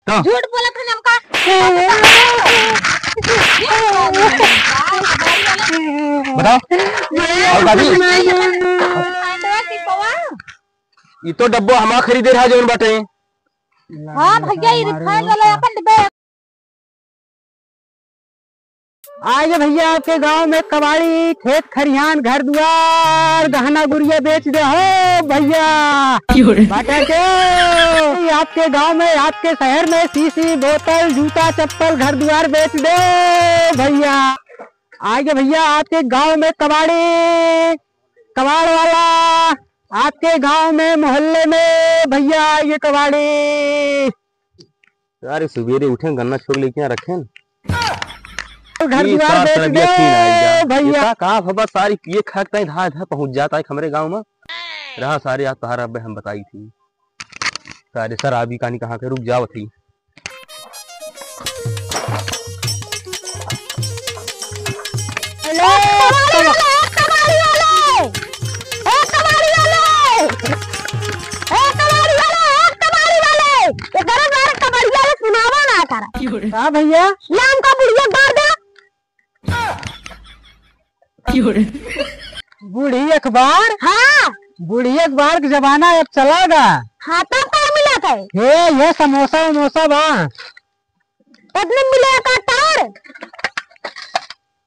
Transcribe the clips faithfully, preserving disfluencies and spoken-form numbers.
तो? झूठ बोलत है हमका। बताओ। और भाभी? ये तो डब्बो हमार खरीदे रहा जौन बाटे। हाँ भैया, ये रिफाइंड वाला अपन डब्बे। आइए भैया, आपके गांव में कबाड़ी, खेत खरिहान, घर दुआर, गहना गुरिया बेच दे हो भैया। क्यों रे? बाटा के आपके गांव में, आपके शहर में शीशी, बोतल, जूता, चप्पल, घर दुआर बेच दे भैया। आइए भैया, आपके गांव में कबाड़ी, कबाड़ वाला, आपके गांव में, मोहल्ले में भैया, आइए कबाड़ी। यार, सुबेरे उठेन, गन्ना छोक लेके यहाँ रखेन। घर ई दुआर सार बेच सरगिया दे छीन आई जा। भैया। ये का, का भबा सारी पिए खाए ताई धाय धाय पहुँच जाता है हमरे गाँव में। रहा सारे आज तोहार अबे हम बताई थी। सारे शराबी कहानी कहाँ के रुक जावत ही। हेलो, कबाड़ी वाले, कबाड़ी वाले, ए कबाड़ी वाले, ए कबाड़ी वाले, ए कबाड़ी वाले, ये गरम वाले कबाड़ी वाले सुनावा ना करा। का भैया? नाम का बुढ़िया मार दे। बूढ़ी अखबार? हाँ। बूढ़ी अखबार के जमाना अब चला गा। हाँ, तब का मिलत है? हे, ये समोसा वमोसा बा। तब न मिले का टार?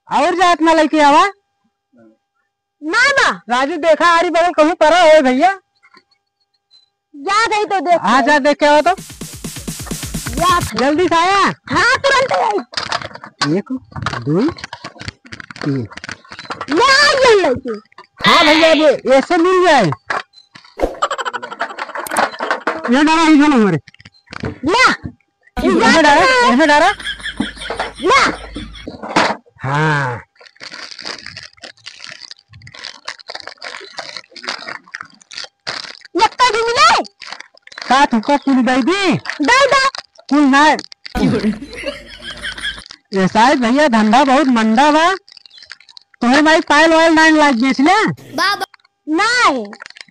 और जात ना लेके आवा। ना, ना। राजू देखा, आरी बगल कहूँ परा होए भैया। जा गई तो देख आ ले। जा, देख के आओ तो। जा। जल्दी से आया। हाँ, तुरंत आई। एक, दुई, तीन। ले आ गई लड़की। हाँ भैया, ये ऐसे मिल जाए। ये डाला ही, चलो हमारे। ले। इसमें डाला, इसमें डाला। ना। हाँ। यक्का भी मिले? का तुका कुल दे दी? दे दे। कुल ना। ये शायद भैया धंधा बहुत मंदा बा। तोहरे भाई पायल वायल ना लाग बेच ले। बाबा। नाही।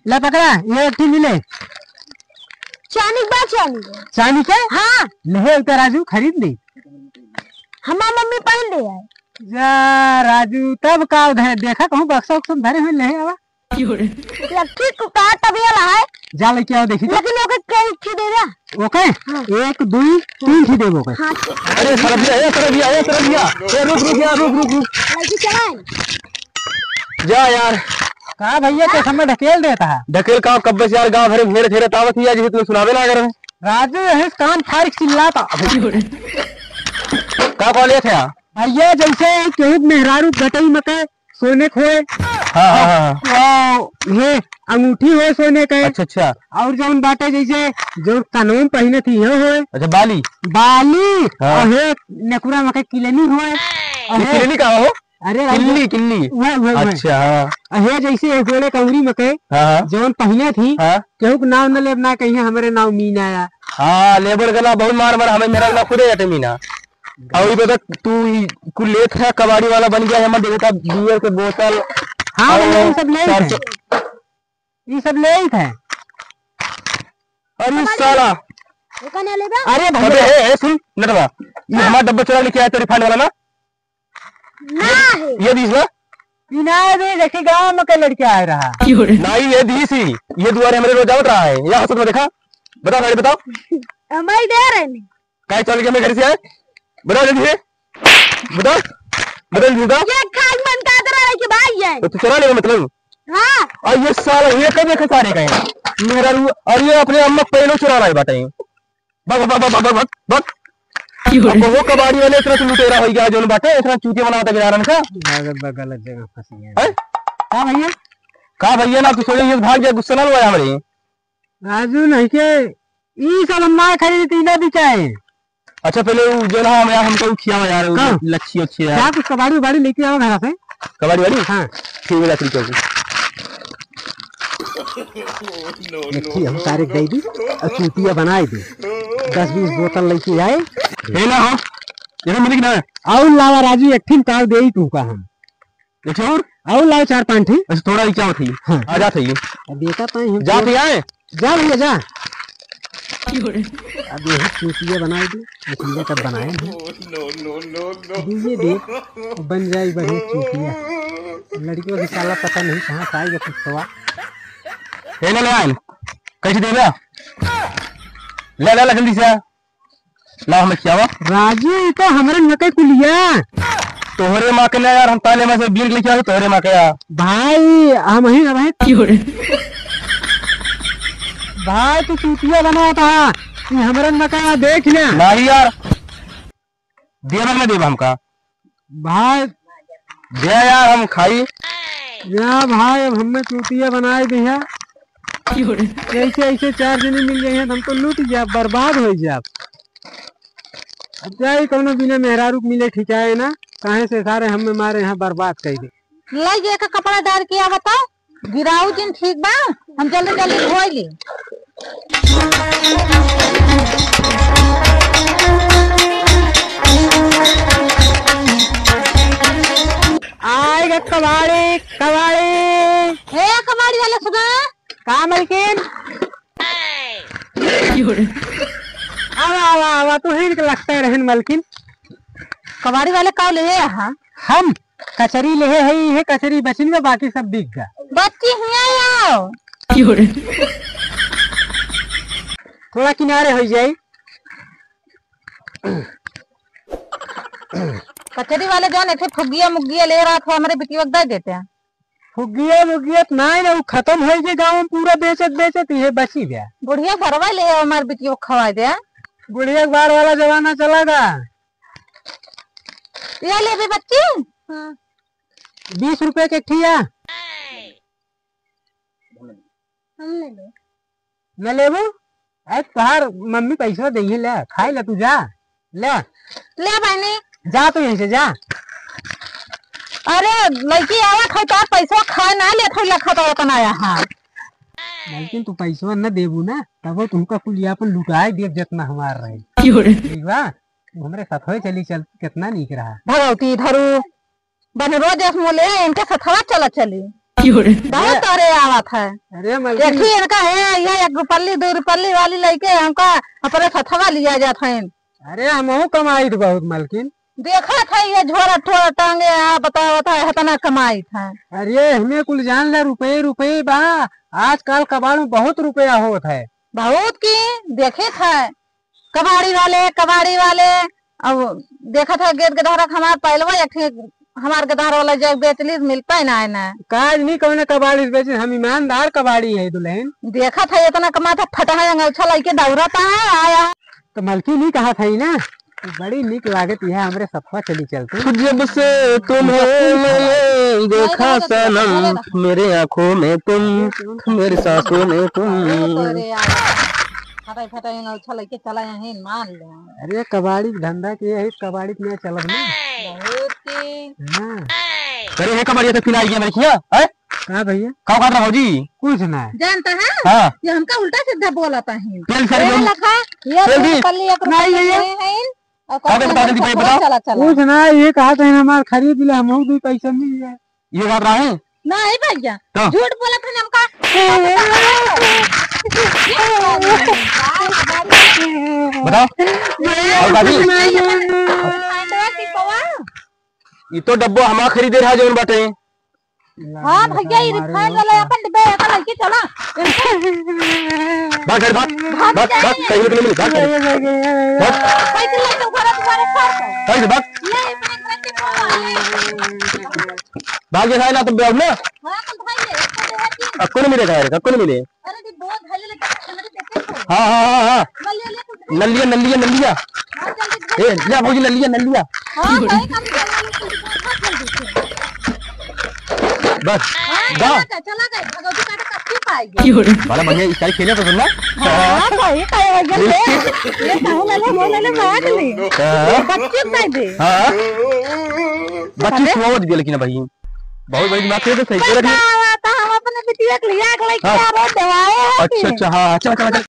ला पकड़ा, ये एक ठे मिले। चानी बा, चानी बा। चानी के? हाँ। ले तो राजू खरीद ले। हमार मम्मी पहन ले आए। जा राजू, तब का उधर देखा कहूँ बक्सा उक्सा धरे हुए ले आवा। लट्ठी को का तबिया ला है। जा लेके आओ देखी तो। लेकिन ओके कई ठे दे दे। ओके? हाँ। एक, दुई, तीन ठे देबो ओके। हाँ। अरे सरबिया, ए सरबिया, ए सरबिया। ए रुक, रुक यार, रुक, रुक, रुक। लड़की चलाए। जा यार। का भैया, के समय ढकेल देता है? ढकेल का, कब्बे से यार गाँव भरे घेरे घेरे तावत ही, जैसे तुम्हें सुनावे ना अगर। राजू, यही से कान फाड़ के चिल्लाता। का कॉल ये थे? भैया, जैसे केहू मेहरारू गटई में के सोने खोए, हाँ, हाँ, हाँ, हाँ। और ये अंगूठी होए सोने के। अच्छा, अच्छा। और जौन बाटे जैसे जो कानों में पहिने थी, ये होए। अच्छा, बाली। बाली। हाँ। और ये नेकुरा में के किलनी होए। और ये ये किलनी का हो? अरे राम किल्ली, किल्ली। वह, वह, वह। अच्छा, हाँ। अहे जैसे एक जोड़े कौड़ी में के हाँ, हाँ। जौन पहिने थी, हाँ। केहू के नाव न लेब ना कहिए हमरे नाव मीना आया। हाँ, लेबर गला बहुत मार मार हमें मेरा गला खुदे जाते मीना। और ये बता तू ई कुल लेत है कबाड़ी वाला बन गया है, हमारे देवता बियर के बोतल। हाँ, और भैया, ये सब ले चार हैं। सौ ये सब ले ही थे। अरे साला। वो कने लेबा? अरे भैया। अबे, ए, ए, सुन, नटवा। ये हाँ। हमारा डब्बा चुरा लेके आया तो रिफाइंड वाला ना? ना है। ये दीस ना? ई ना है, देखी गाँव में के लड़के आए रहा। नहीं, ये दीस ही। ये दुआरे हमरे रोज आवत रहा है। ये हंसत में देखा। बताओ, सारे बताओ। हमारी डर है नहीं। काहे चल के मैं घर से आए? बताओ जल्दी से। बताओ। बताओ जल्दी बताओ। ये खाई मन का तरह है कि भाई ये। तो तू चला ले मतलब? हाँ। और ये साला, ये कब देखे सारे का है? मेरा रू-, और ये अपने अम्मा पहले चुरा रहा है बाटे। बक, बक, बक। अब वो कबाड़ी वाले इतना तो लुटेरा हो गया, जो बाटे, इतना चूतिया बनावता बिनारन का। गलत, गलत जगह फंस गया। हैं? का भैया? का भैया ना, तू सोचे ये भाग गया, गुस्सा ना हुआ हमारे। राजू नहीं के, ई सब हम ना खरीदी, तीना बिकाए। अच्छा, पहले वो जो ना हम यार, हमको खियावा यार, वो का? लच्छी उच्छी यार। जा कुछ कबाड़ी उबाड़ी लेके आओ घर से। कबाड़ी वाली? हाँ। ठीक है, लकड़ी चौकी। लच्छी हम सारे दे दी, और चूतिया बनाए दी। दस बीस बोतल लेके आए। ले ना हो, ये मिली कि ना? और लावा राजू, एक ठिन ताव दे ही तू का हम। अच्छा, और? और लाओ चार पाँच ठे। अच्छा, थोड़ा ही क्या होती है? हाँ। आ जाते ही। अब देखा तो ही हम जाते ही आए? जा भैया, जा। अब यही चूतिया बनाई दे, इसलिए तब बनाए हैं। दीजिए दे, बन जाए बढ़िया चूतिया। लड़कियों के साला पता नहीं कहाँ से आएगा कुत्तवा। ए, ले, ले, आइन। कैसे देबे? ले, ले, ले, जल्दी से। ला, हमें खियावा। राजू, ई तो हमरे मकई कुलिया। तोहरे माँ के ना यार, हम ताले में से बीन के लेके आए, तोहरे माँ के यार। भाई, हम ही ना भाई। क्यों रे? भाई, तू चूतिया बना था, ई हमरे मकई देख ले। नहीं यार, देबा ना देबा हमका। भाई। दे यार, हम खाई। या भाई, अब हमें चूतिया बनाए दिया। ऐसे, ऐसे चार जने मिल जाए हैं, तो हम तो लूट जाब, बर्बाद हो जाब। अब जाई कौनो बिना मेहरारू के मिले ठिकाए ना, काहे से सारे हमें मारे यहाँ बर्बाद कर दे। लाई जे एक कपड़ा डाल के आ बताओ। गिराऊ जिन ठीक बा, हम जल्दी जल्दी धोई ली। आएगा कबाड़ी, कबाड़ी। हे कबाड़ी वाला सुना। का मलकिन? आवा, आवा, आवा, तू ही के लगता है रहन मलकिन। कबाड़ी वाले का ले है? हाँ। हम? कचरी लेहे है, ये कचरी बचिन में, बाकी सब बिक गा। बच्ची हियाँ आओ। थोड़ा किनारे हो जाई। कचरी वाले जौन एक ठे फुग्गिया मुग्गिया ले रहा था, हमरे बिटिया के दे देते हैं। फुग्गिया मुग्गिया तो नाई ना, वो खत्म हो गए गाँव में, पूरा बेचत बेचत ये बची गया। बुढ़िया घरवा ले आओ, हमारे बिटिया को खवा दे। बुढ़िया के बाढ़ वाला जमाना चला गा। ये ले भी बच्ची। हाँ। बीस रुपए के ठिया। हम ले लो। न लेबू? अरे तोहार मम्मी पैसा देही, ले, खाए ले तू, जा। ले। ले बहनी। जा तू यहीं से, जा। अरे लड़की आवत है तो पैसा खाए ना लेत है, लखत है अपना यहाँ। लेकिन तू पैसा न देबू ना, तब तुमका कुल अपन लुटाए देब जितना हमार रहे। क्यों रे? ठीक बा? तू हमरे साथ होए चली चल, कितना नीक रहा। भगवती धरू, बने रोज ऐस मोले इनके सथवा चला चली। क्यों रे? बहुत तोरे आवत है। अरे मलकिन। एक ही इनका है, ये एक रुपल्ली, दो रुपल्ली वाली लइके हमका अपने सथवा लिया जात है। अरे हमहू कमाइत बहुत मलकिन। देखत है ये झोरा ठोरा टांगे, आ बतावत है, इतना कमाइत है। अरे हमें कुल जान ले, रुपये रुपये बा। आजकल कबाड़ में बहुत रुपया होत है। बहुत की देखत है। कबाड़ी वाले, कबाड़ी वाले, अब देखत है गेद गदहरा के हमार पहलवा एक ठे हमार गदहरा वाला जब बेच ली, मिलता ही ना है ना। काज नहीं कौन कबाड़ी से बेचे, हम ईमानदार कबाड़ी है दुल्हन। देखत है इतना कमात है, फटहा अंगौछा लइके दौड़ता है, आया। तो मलकिन ही कहा था ही ना, बड़ी नीक लागत है, हमरे सफवा चली चलते। जब से तुम्हें मैंने देखा सनम, मेरे आंखों में तुम, मेरी सांसों में तुम। अरे यार, फटाई फटाई ना उछल के चला यहीं मान ले। अरे कबाड़ी के धंधा के यही कबाड़ी के लिए चलब ना। बहुत की। हाँ। करे है कबाड़िया तो फिर आई गया मेरे खिया, हैं? का भैया? का कहत रहा भौजी? कुछ ना है। जानता है? हाँ। ये हमका उल्टा सीधा बोलत है। तेल सारे ये बोल। लखा, ये तेल दो दी। पल्ली एक रुपया नहीं, नहीं। नहीं है। और का कहत रहा, जल्दी भाई बताओ। चला, चला। कुछ ना, ये कहा था हमार खरीद ले, हम दो पैसा मिल जाए। ये बात रहा है? नहीं भैया, तो? झूठ बोलत है हमका। बताओ। और दादी? ये तो डब्बो हमार खरीदे रहा जौन बाटे। हाँ भैया, ये रिफाइन वाला अपन डिब्बा है, अपन लड़की चला। भाग, भाग, भाग, भाग, भाग, कहीं को नहीं मिली, भाग, भाग। भाग। साइकिल लेके ऊपर, ऊपर, ऊपर। भाग, भाग। ले, अपने घर के ऊपर आ, ले। भाग, ये खाए ना तुम, ना। हाँ, तो भाई ले, इसको दे, हट, ये। अब कौन मिले खाए रे, कौन मिले? अरे, ये बहुत भाई ले, हमारे देखे तो। हाँ, हाँ, हाँ, हाँ। नलिया ले, कुछ नलिया, नलिया, नलिया। हाँ, जल्दी ए, ले। ले भौजी, नलिया, नलिया। हाँ, सही कर दिया, ले, ले, जल्दी, बहुत जल्दी से। बस, हाँ, जा। चला गए, चला गए, भगवती का तो कच्ची पाएगी। बड़ा बढ़िया style खेले तो सुनना। हाँ, सही कहे भैया, ले। ये कहूँ ले ले, वो ले ले, भाग ले। हाँ। बच्ची पाए दे। हाँ। बच्ची अरे। सुआवत भी लेकिन भाई। बहुत बड़ी दिमाग से तो सही पैसा कह रही है। आवा तो हम अपने बिटिया के लिया के लेके हाँ। आ रहे, दवाई है अच्छा, कि? अच्छा, हाँ, हाँ, चला, चला, चला।